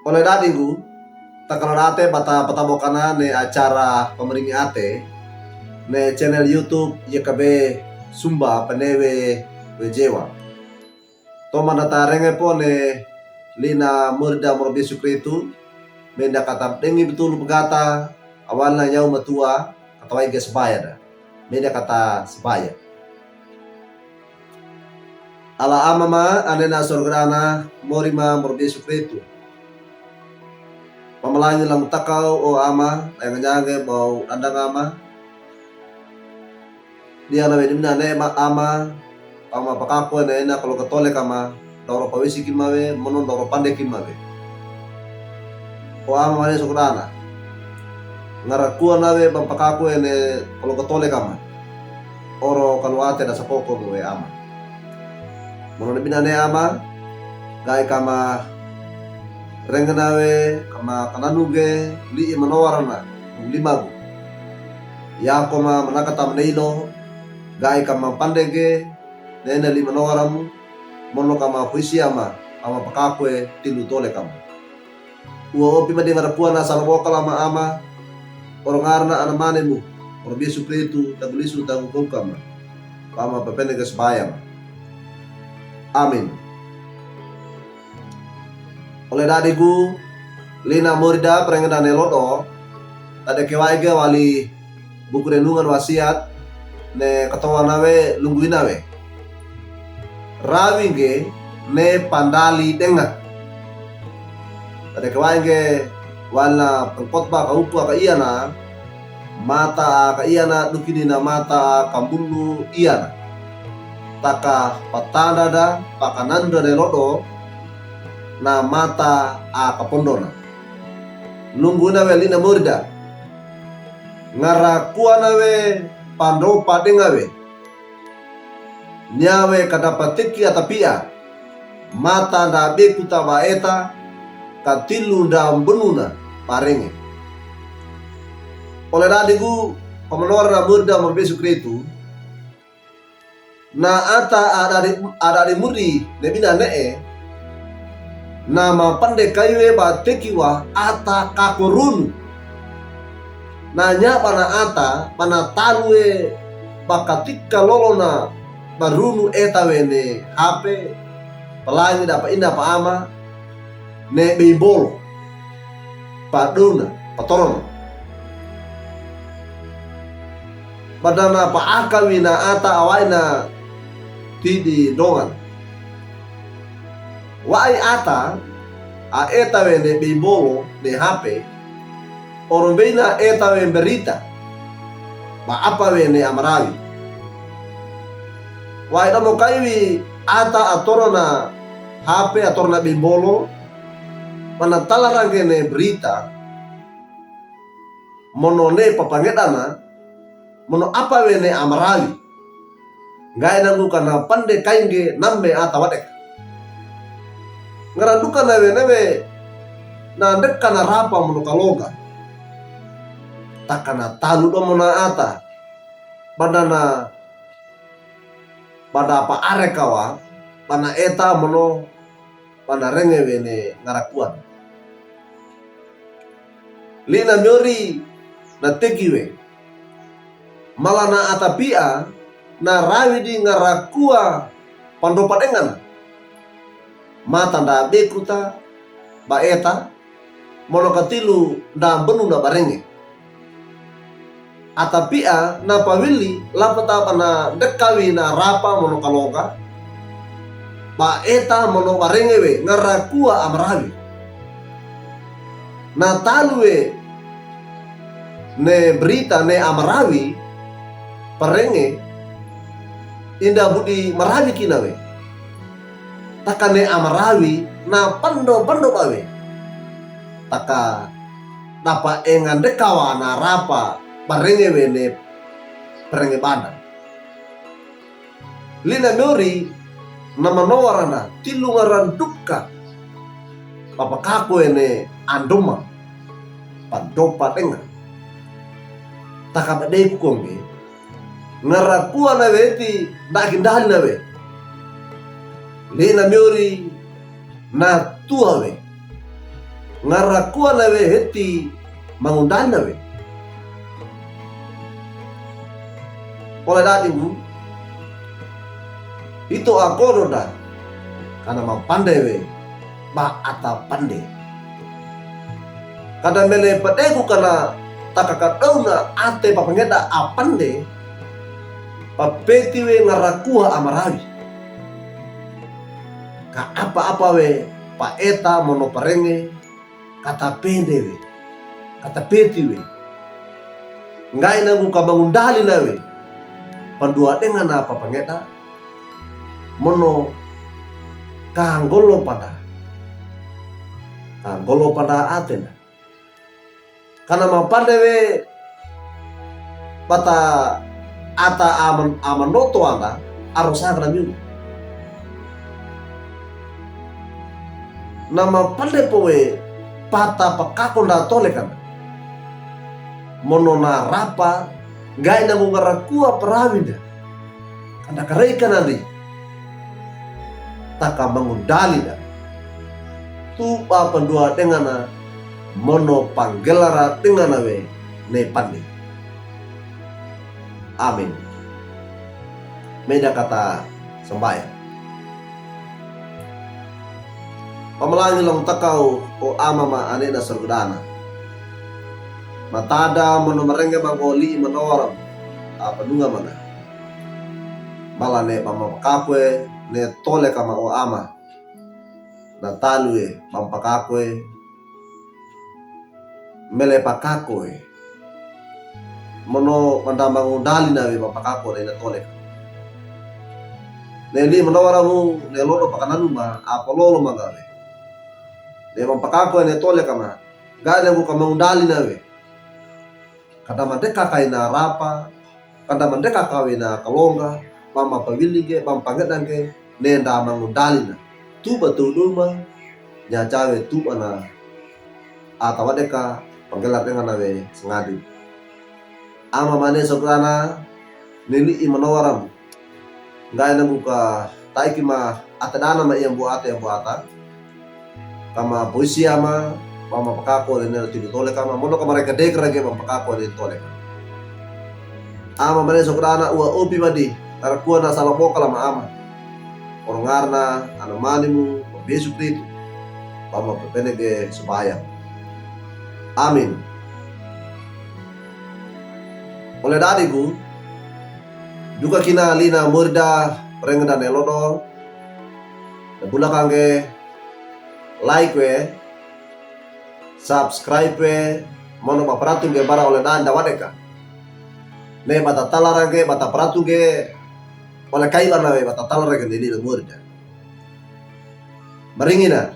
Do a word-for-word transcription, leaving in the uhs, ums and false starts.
Ole dadinggu, takaloraate bata patabokana ne acara pamaringi ate ne channel YouTube Yakabe Sumba Penewe Wejewa. Toman data renge po ne lina murida morobi Yesu Kristu, menda kata dengi betul pegata, awalna yau matua, kata wai ge sebaya da. Meda kata sebaya. Ala Ama ma, ane na sorga dana, mori ma morobi Yesu Kristu. Pamalangi lang takaw o Ama, nyange-nyange baw dandang Ama. Dia na we dimna ne ma Ama, Ama pakako ne ena kalo katole kama, doro pawisi kima we, mono doro pande kima we. O Ama mane sokudana. Ngara kuwa na we bang pakako ene kalo katole kama. Oro kalo ate da sapoko we Ama. Mono ne bina ne Ama, gai kama rengena we, kama kananu ge, li'i manowarana, limagu. Yako ma manakata maneilo, gai kama pandege, nena lima nowaramu, mono kama puisi Ama, Ama pakako e tilu tole kama. Uwa opi madi ngara kuwa na salabokal Ama Ama, oro ngarna ana manemu, oro Yesu Kristu, tagulisu tagu kama. Pama pepene ke sebaya. Amin. Ole dadinggu, lina murida perengeda ne lodo, tade kewaige wali buku renungan wasiat, ne ketowana we lungguina we. Rawi ge ne pandali denga. Tade kewaige wala pengkotba kaupu aka iana, mata aka iana dukini na mata aka mbulu iana. Taka patanda da, pakananda ne lodo, na mata aka pondona. Lungguina we lina murida. Ngara kuwa na we pando padenga we. Nia we kada pateki atapia. Mata nda bekuta ba eta, katilu nda mbenuna parenge. Ole dadinggu, pamanowar na murida morobi Yesu Kristu, na ata adadi, adadi muri ne bina ne'e, na mapande kaiwe ba tekiwa ata kakorunu. Na nya bana ata, bana talue ba katika lolona ba runu eta we ne hape, palangi da pa ina pa ama, ne beimbolo, padona, patorona. Badana pa akawi na ata awaina tidi ndongan. Wai ata, a eta we ne beimbolo, ne hape, oro mbei na eta we mberita, ba apa we ne amarawi. Wai damo kaiwi ata atorona hape atorona beimbolo, mana tala range ne berita, mono ne papangedana, mono apa we ne amarawi. Nggae nangu kana pande kainge namme ata wadek. Ngara duka na we ne we, na ndeka na rapa mono kaloga. Takana talu domo na ata. Badana, bada apa arekawa, bana eta mono, bana renge we ne ngara kuwa. Lina miori na teki we. Mala na atapia na rawi di ngara kuwa pando padengan. Mata nda bekuta ba eta, mono katilu nda mbenuna barenge. Atapia na pawili lapata bana ndekawi na rapa mono kaloga, ba eta mono barenge we ngara kuwa amarawi. Na talu we ne berita ne amarawi, parenge, inda budi marawi kina we. Taka ne amarawi, na pando-pando bawe. Taka dapa enga ndekawa na rapa barenge we ne parenge bana. Lina miori na manowarana tilu ngaran duka. Papakako ene andoma. Pandopa denga. Taka badeku konge. Ngara kuwa na we ti, nda kindali na we. Lina miori na tuwa we. ngarakuwa na we heti mangondali na we. Ole dadi nggu, ito akodo da, kana mapande we ba ata pande. Kada mele padeku kana takakadona ate papangeda apande, papeti we ngarakuwa amarawi. Ka apa-apa we paeta mono parenge, katapende we, katapeti we. Ngga'i nanggu kamangondali na we, panduwa dengana papangeda, mono kanggolo panda, kanggolo panda atenda. Kana mapande we bata ata aman, amanoto anda, arosa kana miyu. Na mapande po we pata pakako nda tole kana. Mono na rapa, ngga'i nanggu ngarakuwa parawi nda. Kana kareka nandi. Takamangondali da. Tuba panduwa dengana, mono panggelara dengana we ne pande. Amin. Meda kata sambayang. Pamalangi lawang takaw, o Ama ma ane na sorgana. Matada mono marenge mangoli manowaram, a panunga mana. Mala ne bamapakakwe ne tole kama o Ama. Na talu e bamapakakwe, mele pakakwe. Mono manda mangondali na we bamapakakwe ne tole. Ne li manowaram u, ne lodo pakananuma, a palolo manggawe. Ne bamapakakwe ne tole kama, ngga'i nanggu kamangondali na we. Kada mandeka kaina rapa, kada mandeka kaina kalonga, bamapawili ngge, bamapangeda ngge, ne nda mangondali na. Tuba tuduma, nyacawe tuba na, a tawadeka, panggelara dengana we sangadi. Ama ma ane sorgana, ne li'i manowaram. Ngga'i nanggu ka taiki ma ata dana ma iyambu ata iyambu ata. Kama poisi Ama, bamapakakwe ne tole kama, mono kama reka dek reke bamapakakwe ne tole kama. Ama ma ane sorgana, uwa opi madi, ngarakuwa na sala bokala ma Ama. Orongarna, anamanimu, Yesu Kristo. Bamapepene ngge sumbawang. Amin. Ole dadi gu, duka kina lina murda parenge da ne lodo, da bulaka ngge like we, subscribe we, mono baparatu ngge bara ole dadi da wadeka. Ne bata talara ngge, bata paratu ngge, ole kaibana we bata talara ngge ne lina murda. Maringina,